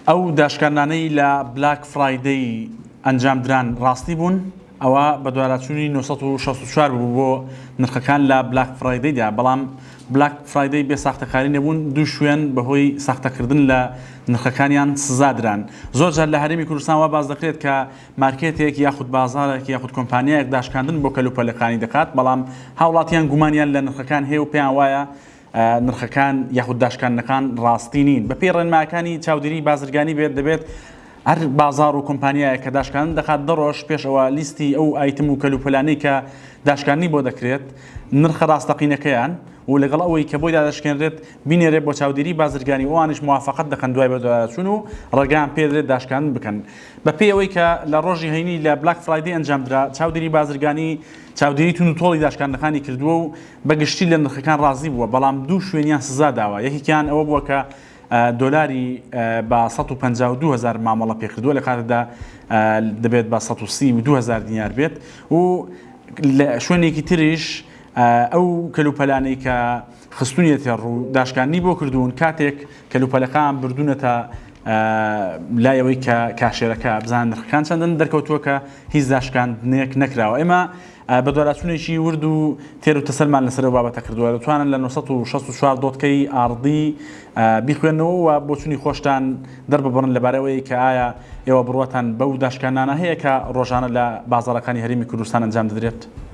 ئەو داشکاندنانەی لە Black Friday ئەنجامدران ڕاستی بوون؟ ئەوە بەدواداچوونی 964 بوو بۆ نرخەکان لە Black Friday دا، بەڵام Black Friday بێ ساختەکاری نەبوون، دوو شوێن بەهۆی ساختەکردن لە نرخەکانیان سزا دران. زۆر جار لە هەرێمی کوردستان وا باس دەکرێت کە مارکێتێک یاخود بازاڕێک یاخود کۆمپانیایەک داشکاندن بۆ کەلوپەلەکانی دەکات، بەڵام هاوڵاتیان گومانیان لە نرخەکان هەیە و پێیان وایە نرخەکان یاخود داشکاندنەکان ڕاستی نین. بەپێی ڕێنمایەکانی چاودێریی بازرگانی بێت، دەبێت هەر بازاڕ و کۆمپانیایەک کە داشکاندن دەکات دە ڕۆژ پێش ئەوە لیستی ئەو ئایتم و کەلوپەلانەی کە داشکاندنی بۆ دەکرێت نرخە ڕاستەقینەکەیان و لەگەڵ ئەوەی کە بۆی دادەشکێنرێت بینێرێت بۆ چاودێری بازرگانی و ئەوانیش موافەقەت دەکەن دوای بەدواداچوون و ڕێگەیان پێدرێت داشکاندن بکەن. بەپێی ئەوەی کە لە ڕۆژی هەینی لە Black Friday ئەنجامدرا چاودێری بازرگانی چاودێری توندوتۆڵی داشکاندنەکانی کردووە و بە گشتی لە نرخەکان ڕازی بووە، بەڵام دوو شوێنیان سزا داوە، یەکێکیان ئەوە بووە کە دۆلاری بە 152 هەزار مامەڵە پێکردووە لە کاتێکدا دەبێت بە 132 هەزار دینار بێت و لە شوێنێکی تریش ئەو کەلوپەلانەی کە خستونیەتە ڕوو داشکاندنی بۆ کردوون کاتێک کەلوپەلەکان بردوونەتە لای ئەوەی کە کاشێرەکە بزانن نرخەکان چەندن دەرکەوتووە کە هیچ داشکاندنێک نەکراوە ئێمە بەدواداچوونێکی ورد و تێر و تەسەلمان لەسەر ئەو بابەتە کردووە، دەتوانن لە 964 dot کەی ئاڕدی بیخوێننەوە و بۆچوونی خۆشتان دەرببڕن لەبارەی ئەوەی کە ئایا ئێوە بڕواتان بەو داشکاندنانە هەیە کە ڕۆژانە لە بازاڕەکانی هەرێمی کوردستان ئەنجام دەدرێت؟